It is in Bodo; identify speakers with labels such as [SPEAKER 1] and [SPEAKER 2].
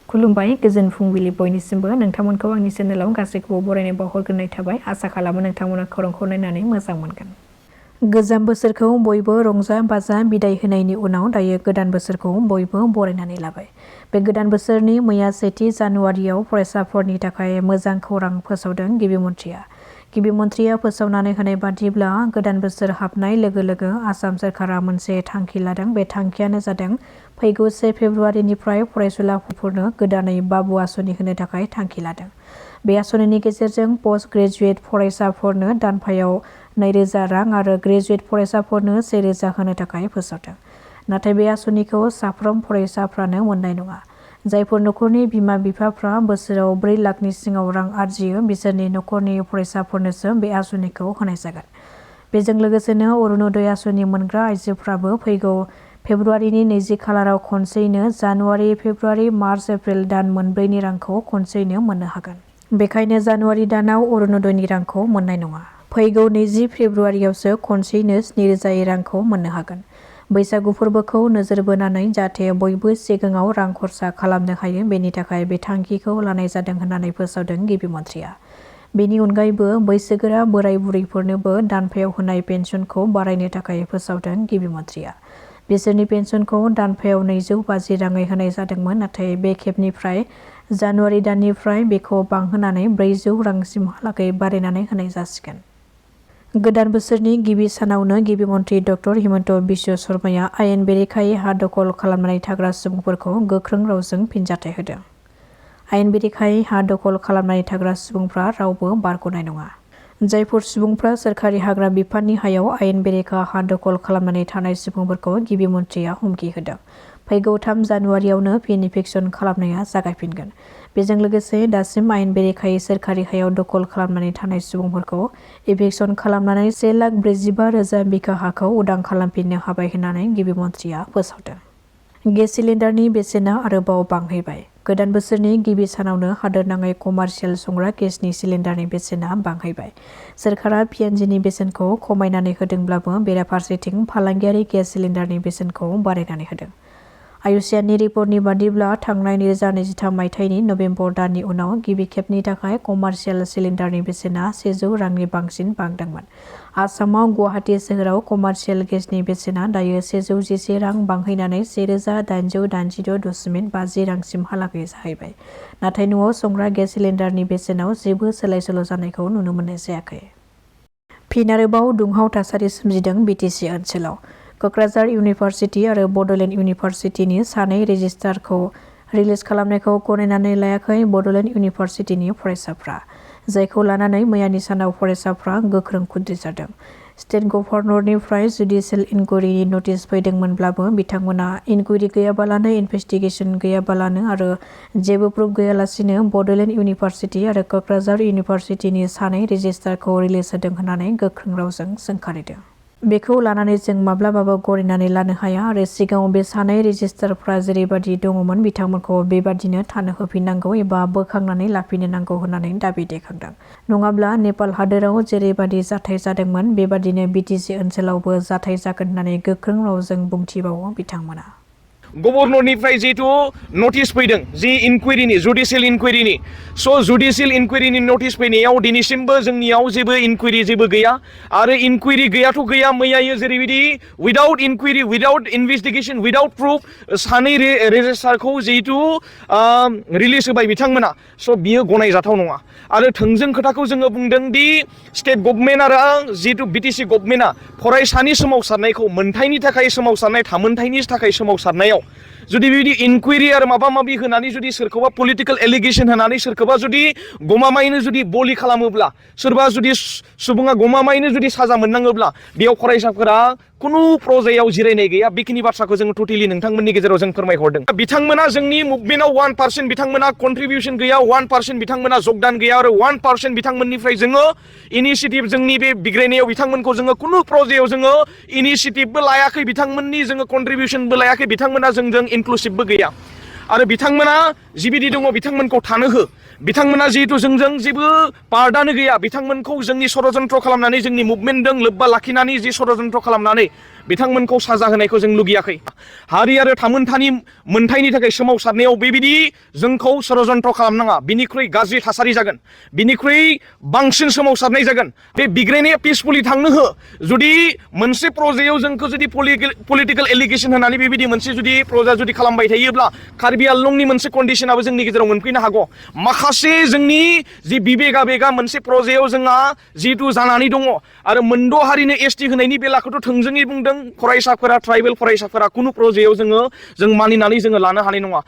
[SPEAKER 1] खुलुमबाय गोजोन फुंबिलि बयनिसिमबो नोंथांमोनखौ आंनि चेनेलाव गासैखौबो बरायनाय बावहरग्रोनाय थाबाय आसा खालामो नोंथांमोना खौरांखौ नायनानै मोजां मोनगोन। गोजाम बोसोरखौ बयबो रंजा बाजा बिदाय होनायनि उनाव दायो गोदान बोसोरखौ बयबो बरायनानै लाबाय। बे गोदान बोसोरनि मैया 1 जानुवारियाव फरायसाफोरनि थाखाय मोजां खौरां फोसावदों गिबि मन्थ्रिया फोसावनानै होनाय बादिब्ला गोदान बोसोर हाबनाय लोगो लोगो आसाम सोरखारा मोनसे थांखि लादों। बे थांखियानो जादों फैगौ 1 फेब्रुवारिनिफ्राय फरायसुलाफोरनो गोदानै बाबु आसनि होनो थाखाय थांखि लादों। बे आसनिनि गेजेरजों पोस्ट ग्रेजुएट फरायसाफोरनो दानफायाव 2000 रां आरो ग्रेजुएट फरायसाफोरनो 1000 होनो थाखाय फोसावदों। नाथाय बे आसनिखौ साफ्रोम फरायसाफ्रानो मोननाय नङा। जायफोर नखरनि बिमा बिफाफ्रा बोसोराव 4 लाखनि सिङाव रां आरजियो बिसोरनि नखरनि फरायसाफोरनोसो बे आसनिखौ होनाय जागोन। बेजों लोगोसेनो अरुणोदय आसनि मोनग्रा आइजोफ्राबो फैगौ फेब्रुवारिनि 20 खालाराव खनसेयैनो जानुवारि, फेब्रुवारि, मार्च, एप्रिल दान मोनब्रैनि रांखौ खनसेयैनो मोननो हागोन। बेखायनो जानुवारि दानाव अरुणोदयनि रांखौ मोननाय नङा। फैगौ 20 फेब्रुवारियावसो खनसेयैनो 7000 रांखौ मोननो हागोन। बैसागु फोरबोखौ नोजोर बोनानै जाहाथे बयबो सिगाङाव रां खरसा खालामनो हायो बेनि थाखाय बे थांखिखौ लानाय जादों होननानै फोसावदों गिबि मन्थ्रिया। बेनि अनगायैबो बैसोगोरा बोराय बुरैफोरनोबो दानफायाव होनाय पेन्सनखौ बारायनो थाखाय फोसावदों गिबि मन्थ्रिया। बिसोरनि पेन्सनखौ दानफायाव 250 राङै होनाय जादोंमोन, नाथाय बे खेबनिफ्राय जानुवारि दाननिफ्राय बेखौ बांहोनानै 400 रांसिमहालागै बारायनानै होनाय जासिगोन। गोदान बोसोरनि गिबि सानावनो गिबि मन्थ्रि डक्टर हिमन्त बिश्व शर्माया आयेन बेरेखायै हा दखल खालामनानै थाग्रा सुबुंफोरखौ गोख्रों रावजों फिनजाथाय होदों। आयेन बेरेखायै हा दखल खालामनानै थाग्रा सुबुंफ्रा रावबो बारग'नाय नङा। जायफोर सुबुंफ्रा सोरखारि हाग्रा बिफाननि हायाव आयेन बेरेखा हा दखल खालामनानै थानाय सुबुंफोरखौ गिबि मन्थ्रिया हुमखि होदों। फैगौ 3 जानुवारियावनो फिन इभिक्सन खालामनाया जागायफिनगोन। बेजों लोगोसे दासिम आयेन बेरेखायै सोरखारि हायाव दखल खालामनानै थानाय सुबुंफोरखौ इभिक्सन खालामनानै 1,45,000 बिघा हाखौ उदां खालामफिननो हाबाय होननानै गिबि मन्थ्रिया फोसावदों। गेस सिलिन्डारनि बेसेना आरोबाव बांहैबाय। गोदान बोसोरनि गिबि सानावनो हादोरनाङै कमार्शियेल संग्रा गेसनि सिलिन्डारनि बेसेना बांहैबाय। सोरखारा पिएनजिनि बेसेनखौ खमायनानै होदोंब्लाबो बेराफारसेथिं फालांगियारि गेस सिलिन्डारनि बेसेनखौ बारायनानै होदों। आयुष्याननि रिपर्टनि बादिब्ला थांनाय 2023 मायथाइनि नभेम्बर दाननि उनाव गिबि खेबनि थाखाय कमार्शियेल सिलिन्डारनि बेसेना 100 रांनि बांसिन बांदोंमोन। आसामाव गुवाहाटी सोहोराव कमार्शियेल गेसनि बेसेना दायो 111 रां बांहैनानै 1886.50 रांसिमहालागै जाहैबाय। नाथाय न'आव संग्रा गेस सिलिन्डारनि बेसेनाव जेबो सोलाय-सोल' जानायखौ नुनो मोननाय जायाखै। फिन आरोबाव दुंहाव थासारि सोमजिदों बिटिसि ओनसोलाव। क'क्राझार इउनिभार्सिटि आरो बड'लेण्ड इउनिभार्सिटिनि सानै रेजिस्ट्रारखौ रिलिज खालामनायखौ गनायनानै लायाखै बड'लेण्ड इउनिभार्सिटिनि फरायसाफ्रा। जायखौ लानानै मैयानि सानाव फरायसाफ्रा गोख्रों खुद्रि जादों। स्टेट गभर्नरनिफ्राय जुडिसियेल इनकुवेरिनि नटिस फैदोंमोनब्लाबो बिथांमोना इनकुवेरि गैयाबालानो इनभेस्टिगेसन गैयाबालानो आरो जेबो प्रुफ गैयालासिनो बड'लेण्ड इउनिभार्सिटि आरो क'क्राझार इउनिभार्सिटिनि सानै रेजिस्ट्रारखौ रिलिज होदों होननानै गोख्रों रावजों सोंखारिदों। बेखौ लानानै जों माब्लाबाबो गनायनानै लानो हाया आरो सिगाङाव बे सानै रेजिस्ट्रारफ्रा जेरैबादि दङमोन बिथांमोनखौ बेबादिनो थानो होफिननांगौ एबा बोखांनानै लाफिननो नांगौ होननानै दाबि दैखांदों। नङाब्ला नेपाल हादोराव जेरैबादि जाथाय जादोंमोन बेबादिनो बिटिसि ओनसोलावबो जाथाय जागोन होननानै गोख्रों रावजों बुंथिबावो बिथांमोना।
[SPEAKER 2] गभर्नरनिफ्राय जिहेतु नटिस फैदों जि इनकुवेरिनि जुडिसियेल इनकुवेरिनि जुडिसियेल इनकुवेरिनि नटिस फैनायाव दिनैसिमबो जोंनियाव जेबो इनकुवेरि जेबो गैया आरो इनकुवेरि गैयाथ' गैया मैयायो जेरैबायदि without enquiry without investigation without proof सानै रेजिस्ट्रारखौ जिहेतु रिलिज होबाय बिथांमोना बियो गनायजाथाव नङा आरो थोंजों खोथाखौ जोङो बुंदों दि स्टेट गभर्नमेन्ट आरो जिहेतु बिटिसि गभर्नमेन्टआ फरायसानि सोमावसारनायखौ मोनथायनि थाखाय सोमावसारनाय थामोनथायनि थाखाय सोमावसारनायाव जुदि बेबायदि इनकुवेरि आरो माबा माबि होनानै जुदि सोरखौबा पलिटिकेल एलिगेसन होनानै सोरखौबा जुदि गमामायैनो जुदि बलि खालामोब्ला सोरबा जुदि सुबुङा गमामायैनो जुदि साजा मोननाङोब्ला बेयाव फरायसाफोरा खुनु प्रजायाव जिरायनाय गैया बेखिनि बाथ्राखौ जोङो टटेलि नोंथांमोननि गेजेराव जों फोरमायहरदों। बिथांमोना जोंनि मुभमेन्टआव 1% बिथांमोना कन्ट्रिबिउसन गैया 1% बिथांमोना जगदान गैया आरो 1% बिथांमोननिफ्राय जोङो इनिसियेटिभ जोंनि बे बिग्रायनायाव बिथांमोनखौ जोङो खुनु प्रजायाव जोङो इनिसियेटिभबो लायाखै बिथांमोननि जोङो कन्ट्रिबिउसनबो लायाखै बिथांमोना जोंजों इनक्लुसिभबो गैया आरो बिथांमोना जिबायदि दङ बिथांमोनखौ थानो हो बिथांमोना जिहेतु जोंजों जेबो पार्टआनो गैया बिथांमोनखौ जोंनि षड़यन्त्र खालामनानै जोंनि मुभमेन्टजों लोब्बा लाखिनानै जि षड़यन्त्र खालामनानै बिथांमोनखौ साजा होनायखौ जों लुगैयाखै। हारि आरो थामोनथानि मोनथायनि थाखाय सोमावसारनायाव बेबायदि जोंखौ षड़यन्त्र खालामनाङा। बिनिख्रुइ गाज्रि थासारि जागोन, बिनिख्रुइ बांसिन सोमावसारनाय जागोन। बे बिग्रायनाया पिसफुलि थांनो हो। जुदि मोनसे प्रजेयाव जोंखौ जुदि पलिटिकेल एलिगेसन होनानै बेबायदि मोनसे जुदि प्रजा जुदि खालामबाय थायोब्ला कार्बि आंलंनि मोनसे कन्डिशनाबो जोंनि गेजेराव मोनफैनो हागौ। माखासे जोंनि जि बिबेगा बेगा मोनसे प्रजेयाव जोंहा जिहेतु जानानै दङ आरो मोनद' हारिनो एसटि होनायनि बेलाखौथ' थोंजोङै बुंदों फरायसाफोरा, ट्राइबेल फरायसाफोरा कुनु प्रजेयाव जों मानिनानै लानो हानाय नङा।